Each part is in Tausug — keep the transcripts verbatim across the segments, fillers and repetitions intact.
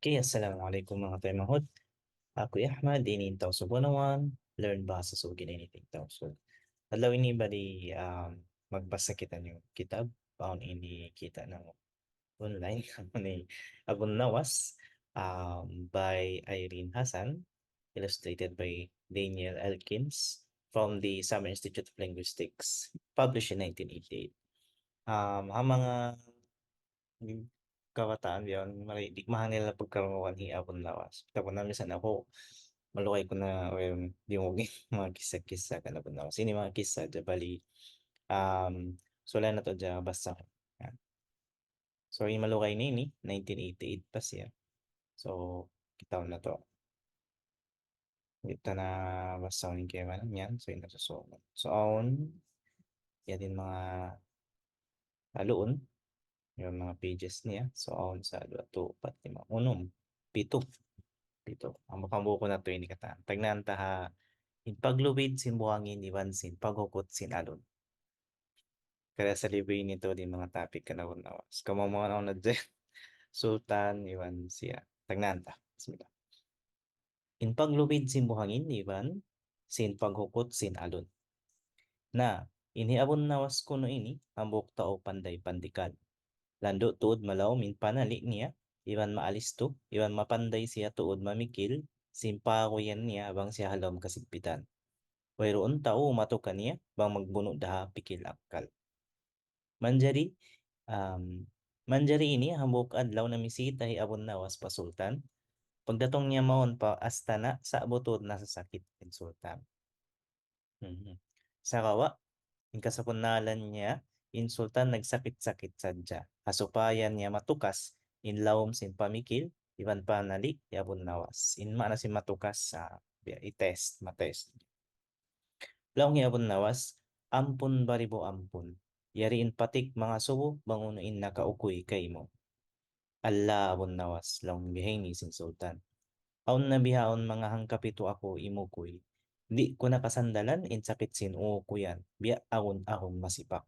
Okay, assalamu alaykum manga taymanghud. Aku hi Ahmad, ini in Tausug one oh one, learn bahasa Sug in anything Tausug. Adlaw ini bali, um, magbasa kitaniyu kitab, awn ini kita' na online, ini Abun Nawas, um, by Irene Hassan, illustrated by Daniel Elkins, from the Summer Institute of Linguistics, published in nineteen eighty-eight. Um, ha manga kabataan biya' yan, mari, di' mahang nila pagkarungugan hi Abun Nawas. Tapos na misan aku, malugay ku na, well, di' mu manga kissa-kissa kan Abun Nawas. Ini manga kissa hadja bali, um, sulay natu' hadja basa. Yan. So, in malugay ini, nineteen eighty-eight pa siya. So, kitaun natu'. Kita' na basahun in kaibanan yan. So, in nasusunod. So, awn, yan in manga aluun. Yan manga pages niya. So, awn sa duwa, tu, upat, lima, unum, pitu. Pitu. Hambuuk-hambuukun natu' ini katan. Tagnaan ta ha, in paglubid sin buhangin iban sin paghukut sin alun. Kaya sa libi ini tu di' manga topic kan Abun Nawas. Kamu manga naun na dyan. Sultan iban siya. Tagnaan ta. Bismillah. In paglubid sin buhangin iban sin paghukut sin alun. Na, in hi Abun Nawas kunu' ini, hambuuk tau panday pandikal. Landu' tuud malawm in panali' niya, iban maalistu, iban mapanday siya tuud mamikil, sin paguyan niya bang siya ha lawm kasigpitan. Wayruun tau matu kaniya bang magbunu' da ha pikil akkal. Manjari, um, manjari ini hambuuk adlaw namisita hi Abun Nawas pa Sultan. Pagdatung niya mawn pa astana', sa'bu tuud nasasakit in Sultan. Mhm. Sagawa', in kasabunnalan niya, in Sultan nagsakit-sakit sadja. Ha supaya niya matukas in lawm sin pamikil, iban panali' hi Abun Nawas. In maana sin matukas, ah, biya' i-test, ma-test. Laung hi Abun Nawas, "Ampun baribu ampun. Yari in patik mangasubu bang unu in nakaukuy kaymu." "Allah, Abun Nawas," laung bihaini sin Sultan. "Awn na bihaun manga hangkapitu aku imukuy. Di' ku na kasandalan in sakit sin ū ku yan, biya' agun-agun masipak.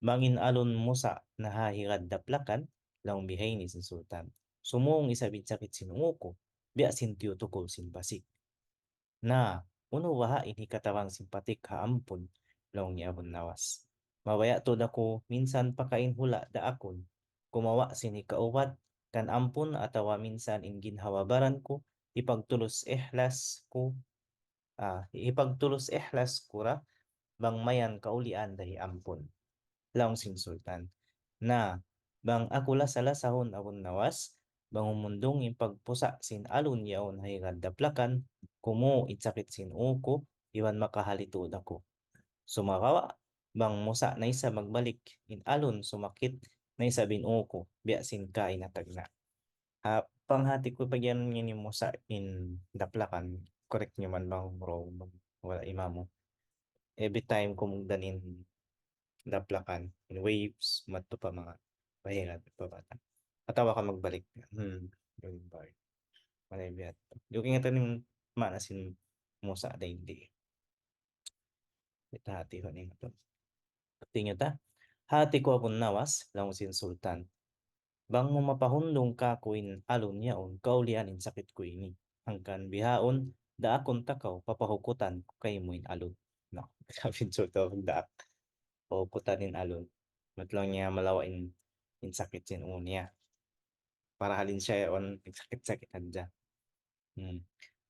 Bang in alun musa' na ha higad daplakan," laung bihaini sin Sultan, "sumūng isab in sakit sin ū ku, biya' sin tiyutukul sin basik." "Na, unu baha' in hikatabang sin patik ha ampun?" laung hi Abun Nawas. "Mabaya' tuud aku minsan pakain hula' da akun, kumawa' sin hikaubat kan ampun, atawa minsan in ginhawa-baran ku, hipagtulus ihlas ku, ah, hipagtulus ihlas ku ra bang mayan kaulian da hi ampun." Laung sin Sultan, "Na, bang aku lasa-lasahun, Abun Nawas, bang humundung in pagpusa' sin alun yaun ha higad daplakan, kumū' in sakit sin ū ku, iban makahali tuud aku. Sumagawa', bang musa' na isab magbalik in alun, sumakit na isab in ū ku, biya' sin kaina tagna'." Ha panghati ku, pag yan ini musa' in daplakan, correct niyu man bang wrong, wala' imamu. Every time kumugdan in daplakan, in waves, madtu pa manga bahiran, pa bata. Atawa ka magbalik. Hmm, yun ba? Malay biya' tu. Di' ku kaingatan in maana sin musa' dayn di. Kita hatihun in atu. Continue ta. "Hati ku, Abun Nawas," laung sin Sultan, "bang mu mapahundung kāku' in alun yaun, kaulian in sakit ku ini. Hangkan bihaun, daakun ta kaw, papahukutan ku kaymu in alun." Na, sabi sin Sultan, "Daak, pahukutan in alun." Mat laung niya malawa' in, in sakit sin ū niya. Parahal in siya yaun, nagsakit-sakit hadja. Hmm.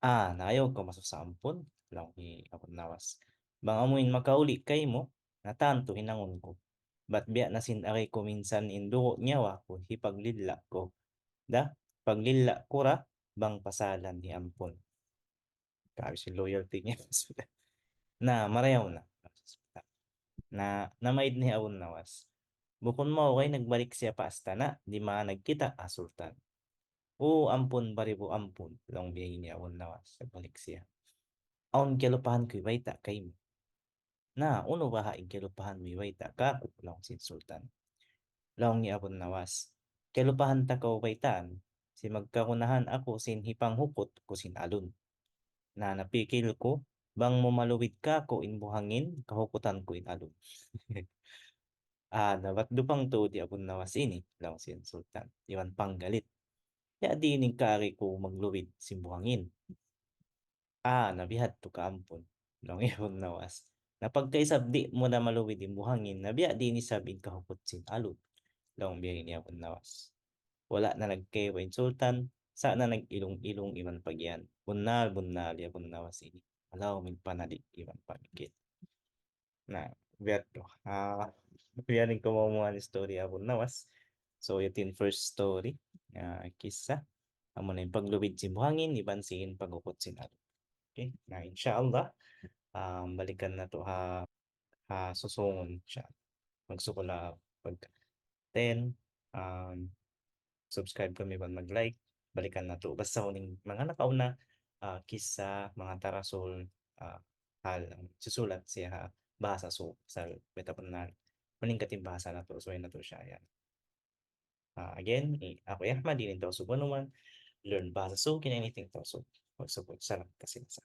"Ah, na ayaw kaw masusa ampun," laung hi Abun Nawas. "Bang amu in makauli' kaymu, na tantu hinangun ku. Bat biya' na sin ari ku minsan in dugu' nyawa ku, hipaglilla' ku. Da, paglilla' ku ra, bang pasalan hi ampun." Grabe sin loyalty niya. Na, marayaw na. Na, namaid na hi Abun Nawas. Bukun maugay, nagbalik siya pa astana', di' ma nagkita' ha Sultan. "O, ampun baribu ampun," laung biya' ini hi Abun Nawas, nagbalik siya. "Awn kiyalupahan ku hibayta' kaymu." "Na, unu baha' in kiyalupahan mu hibayta' kāku'?" laung sin Sultan. Laung hi Abun Nawas, "Kiyalupahan ta kaw baytaan, sin magkagunahan aku sin hipanghukut ku sin alun. Na, napikil ku, bang mu malubid kāku' in buhangin, kahukutan ku in alun." "Ah, na bat dupang tuud hi Abun Nawas ini," laung sin Sultan, iban panggalit. Biya' diin in kaagi ku maglubid sin buhangin? Ah, na biya' hādtu ka ampun, laung hi Abunnawas. Na pagka isab di' mu da malubid in buhangin, na biya' diin isab in kahukut sin alu, laung biya' ini hi Abunnawas. Wala' na nagkaiwa in sultan, sa' na nag-ilung-ilung iban pagiyan. Bunnal, bunnal hi Abunnawas ini. Alaw, migpanadi' iban pagkit. Na, biya' hādtu. Ah, biya' diin in kamumuhan istorya hi Abunnawas. So, yadtu in first story, ah, kissa. Amuna in paglubid sin buhangin, iban sin paghukut sin alu. Okay? Na, insha Allah, um, balikan natu' ha, ha susūngun, insha Allah. Magsukul ha pag-, then, um, subscribe kami iban mag-like. Balikan natu'. Basahun in manga nakauna, ah, kissa, manga tarasul, ah, hal, susulat siya ha bahasa Sug, pasal beta' bunnal maningkat in bahasa natu', subay natu' siya yan. Ah, again, i-, aku hi Ahmad, ini in Tausug one oh one. Learn bahasa Sug in anything Tausug. Magsukul, salam kasi-lasa.